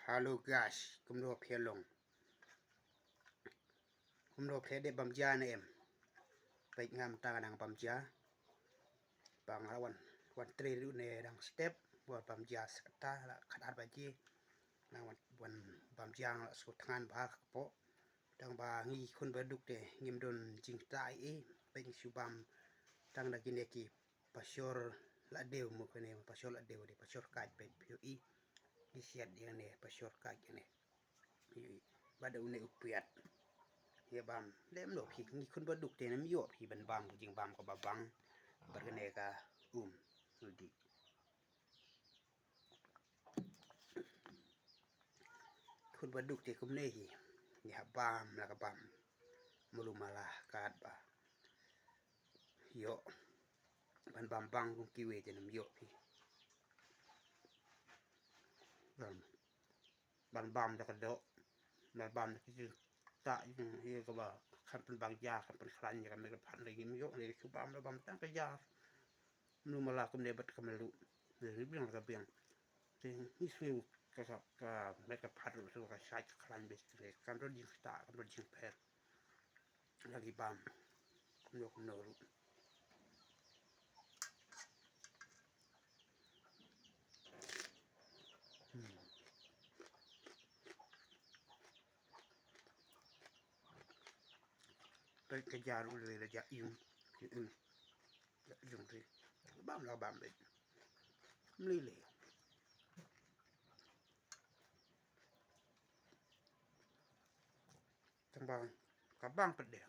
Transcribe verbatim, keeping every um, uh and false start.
Hello guys, kumno phi long? Kumno phi dep bam ja ne em? Peit nga mynta nga dang bam ja. Ba nga la wan, wan trei ruh ne dang step, wan bam ja sa kata la khatar baje. Nga wan, wan bam ja nga la shu thngan bha ka kpoh. Tang ba ngi khun ba duk te ngim don jingktah ei ei. Peit ngi shu bam tang da kine ki pashor la deu mo kane, pashor la deu de, pashor kaj peit phi i. Ngi siat ïa ne pashor kaj ïa ne. Ba da une u piat. Ïa bam lem lo phi, ngi khun ba duk te ne ym ïoh phi ban bam ka jingbam kaba bang. Bad kane ka um u dih. Khun ba duk te kumne hi. Ngi hap bam la ka bam. Mulu mala katba ïoh ban bam bang kum kiwei te ne ym ïoh phi. Bam. Ban bam da ka doh, ban bam da ka jingktah, jing ïa kaba kan pynbang ja, kan pynkhlaiñ ïa ka met ka phad, lei ngim ïoh, lei shu bam la bam tang ka ja. Mlu mala kumne bad ka mluh. Lei ri biang la ka biang. Te ngi sngew ka, ka, ka met ka phad ruh shu ka shait ka khlaiñ beit, lei kan don jingktah, kan don jingpher. Lagi bam. Kumno kumno ruh. Hmm. Peit ka ja ruh lei la ja ïung. Ïung. Ja ïung ri. Bam la bam lei. Mlei lei. Tang bang, ka bang pat de.